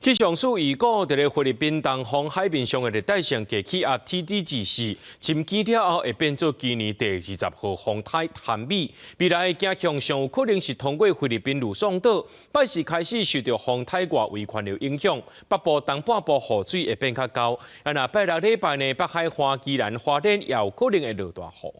氣象署預告，佇咧菲律賓東方海面上的熱帶性低氣壓 TD24，沉擊了後會變做今年第20號風颱譚米。未來的行向上有可能是通過菲律賓呂宋島，拜四開始受著風颱外圍環流影響，北部東半部雨水會變較厚。啊，若拜六禮拜呢，北海岸宜蘭花蓮也有可能會落大雨。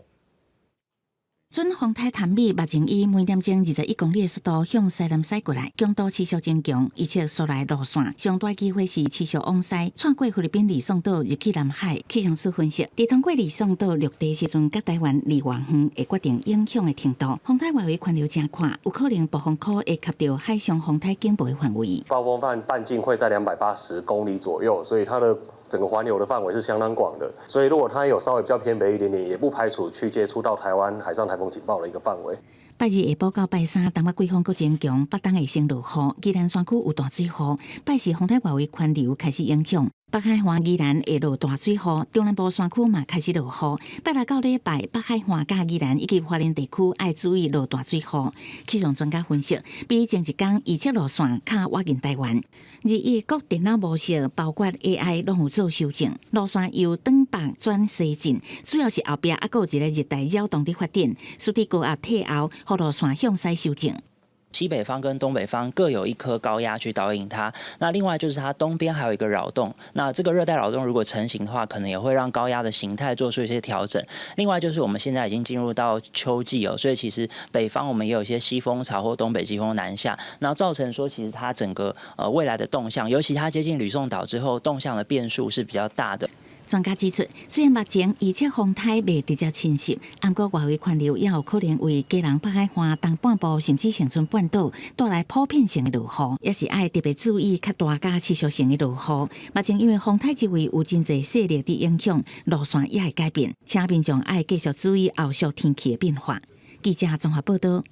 準風颱譚米目前以每點鐘21公里的速度向西南駛過來，強度持續增強，預測紲來路線上大機會是持續往西，穿過菲律賓呂宋島入去南海。氣象署分析，佇通過呂宋島陸地時陣，佮台灣離偌遠會決定影響的程度。風颱外圍環流誠闊，有可能暴風區會及著海上風颱警報的範圍。暴風範半徑會在280公里左右，所以它的整個環流的範圍是相當廣的，所以如果它有稍微比較偏北一點點，也不排除去接觸到台灣海上颱風警報的一個範圍。拜二下晡到拜三，東北季風閣增強，北東會先落雨，宜蘭山區有大水雨。拜四風颱外圍環流開始影響，北海岸宜蘭會落大水雨，中南部山區嘛開始落雨。拜六到禮拜，北海岸佮宜蘭以及花蓮地區愛注意落大水雨。氣象專家分析，比前一工預測路線較倚近台灣。而伊各電腦模式包括 AI 攏有做修正，路線由東北轉西進，主要是後壁猶閣有一个熱帶擾動佇發展，使得高壓退後，予路線向西修正。西北方跟東北方各有一顆高壓去導引它，那另外就是它東邊還有一個擾動，那這個熱帶擾動如果成型的話，可能也會讓高壓的形態做出一些調整。另外就是我們現在已經進入到秋季哦，所以其實北方我們也有一些西風槽或東北季風南下，那造成說其實它整個未來的動向，尤其它接近呂宋島之後，動向的變數是比較大的。專家指出，雖然目前預測風颱未直接侵襲，毋過外圍環流也有可能為基隆北海岸東半部甚至恆春半島帶來普遍性的落雨，也是愛特別注意較大佮持續性的落雨。目前因為風颱周圍有真濟勢力佇影響，路線也會改變，請民眾愛繼續注意後續天氣的變化。記者綜合報道。